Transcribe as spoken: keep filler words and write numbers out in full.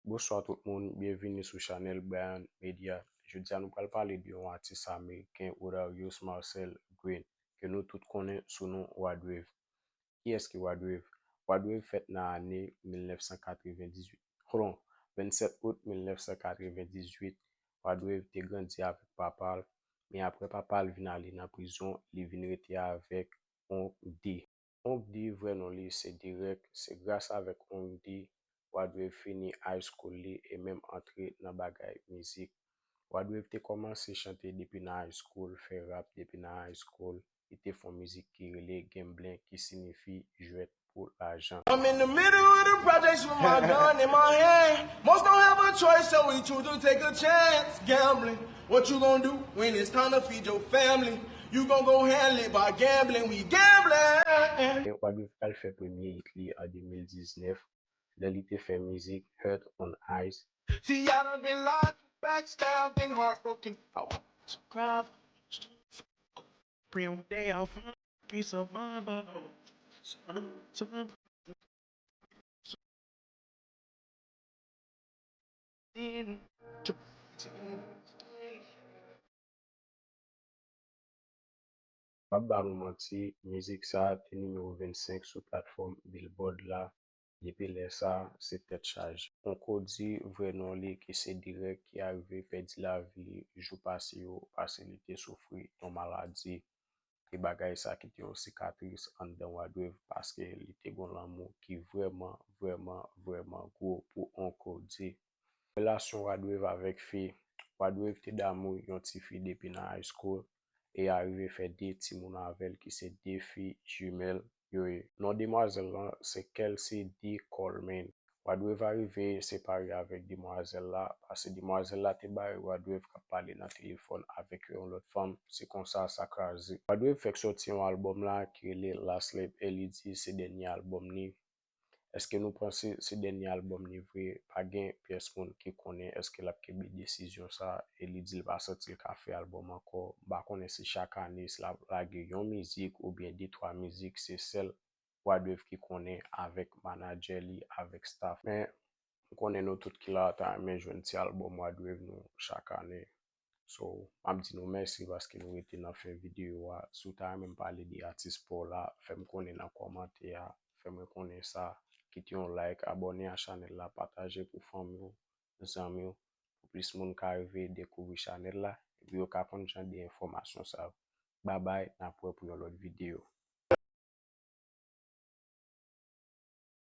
Bonswa tout moun, byenvini sou chanèl Bryan Media. Jodi a nou pral pale de yon atis ameriken, Rodarius Marcel Green, ke nou tout konnen sou non Rod Wave. Kiyès ki Rod Wave? Rod Wave fèt nan ane mil nèf san katrevendizuit. Hold on, vennsèt out mil nèf san katrevendizuit, Rod Wave te grandi avèk papa l, men apre papa l vin ale nan prizon, li vin rete avèk Onk D. Onk D vrè non li se Derek, se gras avèk Onk D Rod Wave fini high school li e menm antre nan bagay mizik. Rod Wave te kòmanse chante depi nan high school, fè rap depi nan high school. Li te fè yon mizik ki rele Gambling, ki siyifi jwèt pou lajan. I'm in the middle of the projects with my gun in my hand. Most don't have a choice, so we choose to take a chance. Gambling, what you gonna do when it's time to feed your family? You gon' go handle it by gambling, we gambling. E Rod Wave pral fè premye hit li an de mil diznèf, lè li te fè mizik Hurt on Ice. See, I done been lied, backstabbed, been heartbroken. I want to cry. Pray one day I'll find peace of mind, but M ap ba nou manti, mizik sa a te nimewo vennsenk sou platfòm Billboard la. Depi lè sa a, se tèt chaje. Onk D vrè non li ki se Derek ki arive pèdi lavi li jou pase yo, paske li te soufri yon maladi. E bagay sa ki te yon sikatris anndan Rod Wave paske li te gon lanmou ki vrèman, vrèman, vrèman gwo pou Onk D. Relasyon Rod Wave avèk fi. Rod Wave te damou yon ti fi depi nan high school e arive fè de timoun avè l ki se de fi jimèl yo ye. Non demwazèl lan se Kelsey D Coleman. Rod Wave arive separe avèk demwazèl la, paske demwazèl la te bare Rod Wave k ap pale nan telefòn avèk yon lòt fanm, se konsa sa kraze. Rod Wave fèk sòti yon albòm la ki rele Last Lap e li di se dènye albòm li. Èske nou panse se dènye albòm li vre? Pa gen pyès moun ki konnen èske l ap kenbe desizyon sa e li di l pa santi l ka fè albòm ankò. M pa konnen si chak ane si l ap lage yon mizik oubyen de twa mizik, se sèl Rod Wave ki konnen avèk manadjè li, avèk staff. Men, m konnen nou tout ki la ta renmen jwenn ti albòm Rod Wave nou chak ane. So, m ap di nou mèsi paske nou rete nan fen videyo a. Si w ta renmen m pale de atis pa w la, fè m konnen nan kòmantè a. Fè mwen konnen sa. Kite yon like, abòne a chanèl la, pataje pou fanmi w, zanmi w, pou plis moun ka rive dekouvri chanèl la, epi yo ka konn jan de enfòmasyon sa yo. Babay, n ap wè pou yon lòt videyo.